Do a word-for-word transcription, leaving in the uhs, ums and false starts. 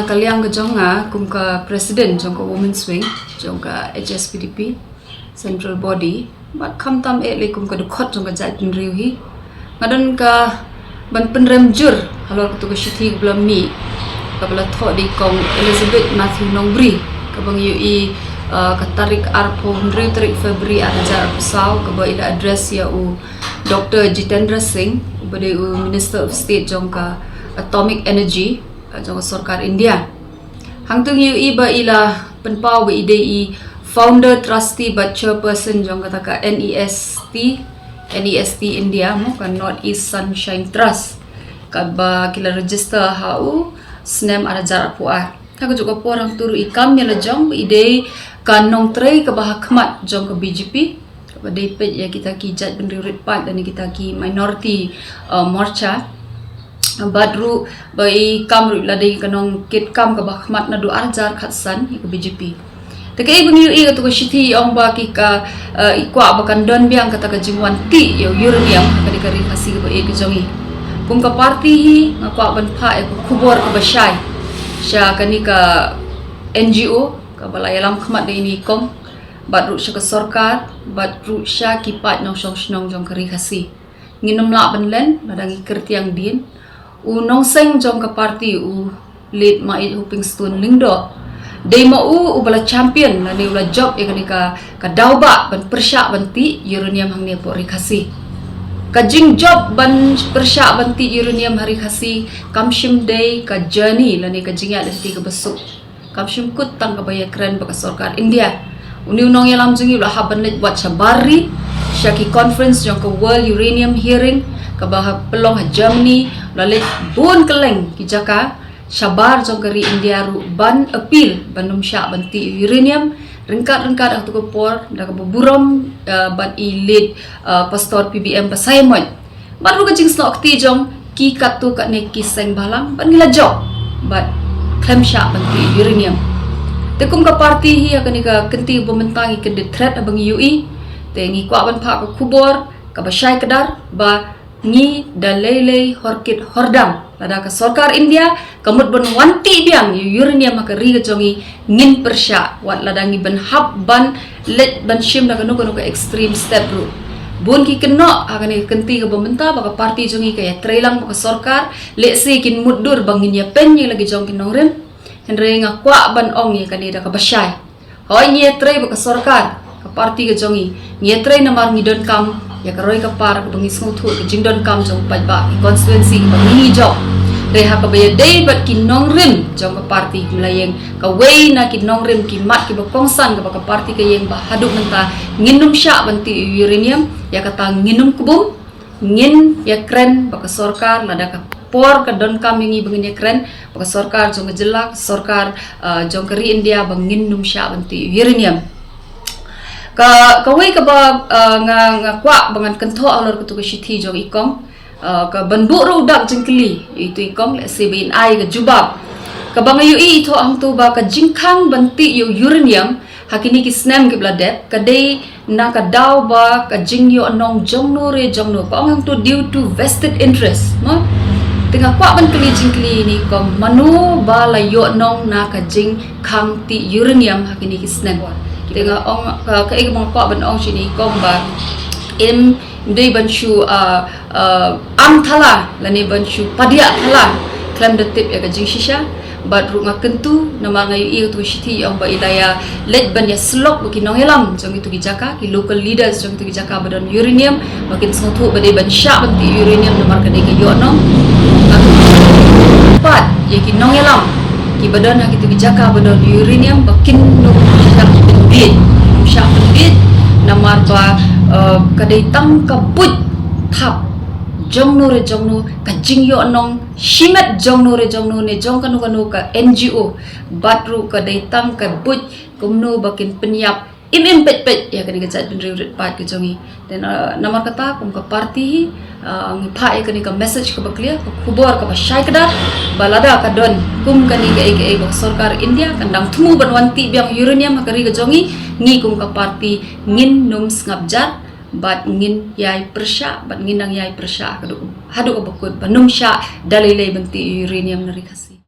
Ka liang ka jong nga kum ka president jong ka Women's Wing jong ka H S P D P Central Body, bad khamtam eh lei kum ka dkhot jong ka jaitbynriew hi, nga don ka ban pynrem jur halor katu ka shithi kaba la mih, kaba la thoh da i Kong Elizabeth Matthew Nongbri, kaba ngi ïohi, uh, ka tarik arphew hynriew tarik February arhajar arphew saw, kaba i la address ïa u Doctor Jitendra Singh, uba dei u Minister of State jong ka Atomic Energy, uh, jong ka sorkar India. Hangtu ngi ïohi ba i la pynpaw ba i dei i founder, trustee bad chairperson jong kata ka NEST, NEST India mo, ka North East Sunshine Trust, kaba ki la register ha u snem arhajar arphew ar. Ha kajuh ka por hangtu ruh i kam ïa la jong ba i dei ka nongtrei kaba ha khmat jong ka B J P, kaba dei peit ïa kita ki jaitbynriew rit paid lane kita ki minority, uh, morcha. Bad ruh ba i kam ruh la dei ka nongkitkam kaba ha khmat naduh arhajar khatsan ïa ka B J P. Te kaei ba ngi ïohi katu ka shithi i ong ba ki ka, uh, i kwah ba kan don biang kata ka jingwan tih ïa u uranium ha kane ka ri Khasi kaba ïeit ka jong i. Kum ka party hi nga kwah ban phah ïa ka khubor kaba shai sha kane ka N G O kaba la ïalam khmat da ine i kong, bad ruh sha ka sorkar, bad ruh sha ki paid nongshong shnong jong ka ri Khasi. Ngin ym lah ban len lada ngi kyrtiang dien. U nongseng jong ka party, u late Maieit Hopingstone Lyngdoh, dei ma u uba la champion lane u la jop ïa kane ka, ka daw ba ban pyrshah ban tih uranium hangne hapoh ri Khasi. Ka jingjop ban pyrshah ban tih uranium ha ri Khasi kam shym dei ka journey lane ka jingïaid lynti kaba suk. Kam shym kut tang kaba ïakren bad ka sorkar India. Une u nongïalam jong ngi u la hap ban leit wat shabar ri, sha ki conference jong ka World Uranium Hearing kaba ha, pynlong ha Germany, u la leit bun kylleng ki jaka shabar jong ka ri India ruh ban appeal ban ym shah ban tih uranium. Ryngkat ryngkat ha katu ka por da kaba burom, eh, bad i late, eh, Pastor P B M Basaiawmoit. Bad ruh ka jingsnoh kti jong ki katto katne ki seng bhalang bad ngi la jop bad khlem shah ban tih uranium. Te kum ka party hi ha kane ka kynti ba mynta ngi kyndit thret haba ngi ïohi. Te ngi kwah ban phah ka khubor kaba shai kdar ba ngi da lei lei horkit hordam lada ka sorkar India ka mut ban wan tih biang ïa u uranium ha ka ri ka jong ngi, ngin pyrshah, wat lada ngi ban hap ban leit ban shim da kano kano ka extreme step ruh. Bun ki kynnoh ha kane ka kynti kaba mynta ba ka party jong ngi ka ïatrei lang bad ka sorkar, lehse kin mutdur ba ngin ïapeiñ ïa la ki jong ki nongrim. Hynrei nga kwah ban ong ïa kane da kaba shai. Hooid, ngi ïatrei bad ka sorkar, ka party ka jong ngi. Ngi ïatrei namar ngi donkam ïa ka roi ka par kaba ngi sngewthuh ka jingdonkam jong u paidbah, ki constituency kaba ngi jop. Hynrei ha kaba ïadei bad ki nongrim jong ka party, ki la ïeng kawei na ki nongrim, ki mat kiba kongsan kaba ka party ka ïeng ba haduh mynta ngin ym shah ban tih uranium, ïa kata ngin ym kbum. Ngin ïakren bad ka sorkar lada ka por ka donkam ïa ngi ba ngin ïakren bad ka sorkar jong ka jylla, ka sorkar, ah, jong ka ri India ba ngin ym shah ban tih uranium. Ka, kawei kaba, ah, nga, nga kwah ba ngan kynthoh halor katu ka shithi jong i kong, ah, ka ban buh ruh u dak jingkylli ïa itu i kong, lehse ba in ai ka jubab. Kaba nga ïohi i thoh hangtu ba ka jingkhang ban tih ïa u uranium ha kine ki snem kiba la dep ka dei na ka daw ba ka jingïohnong jongno re jongno, ka ong hangtu due to vested interest, mo? Te nga kwah ban kylli jingkylli ïa i kong, mano ba la ïohnong na ka jingkhang tih uranium ha kine ki snem? Te nga ong, ka, kaei kaba nga kwah ban ong sha i kong ba im dei ban shu, ah, ah, am thala lane ban shu padiah thala khlem da tip ïa ka jingshisha. Bad ruh nga kyntu namar nga ïohi katu ka shithi i ong ba i la ïa leit ban ïasyllok bad ki nongïalam jong kitu ki jaka, ki local leaders jong kitu ki jaka ba don uranium, ba kin sngewthuh ba dei ban shah ban tih uranium namar ka dei ka ïohnong. Nga kyntu pat ïa ki nongïalam kiba don ha kitu ki jaka ba don uranium ba kin nym shah pynbiej, nym shah pynbiej namar ba, eh, ka dei tang ka buit thap jongno re jongno, ka jingïohnong shimet jongno re jongno ne jong kano kano ka N G O, bad ruh ka dei tang ka buit kumno ba kin pynïap im im peit peit ïa kane ka jaitbynriew rit paid ka jong ngi. Te, uh, namar kata kum ka party hi, uh, ngi phah ïa kane ka message kaba clear, ka khubor kaba shai kdar, ba lada ka don kum kane kaei kaei ba ka sorkar India kan dang thmu ban wan tih biang uranium ha ka ri ka jong ngi, ngi kum ka party ngin nym sngap jar bad ngin ïai pyrshah, bad ngin nang ïai pyrshah haduh, haduh kaba kut ba nym shah da lei lei ban tih uranium na ri Khasi.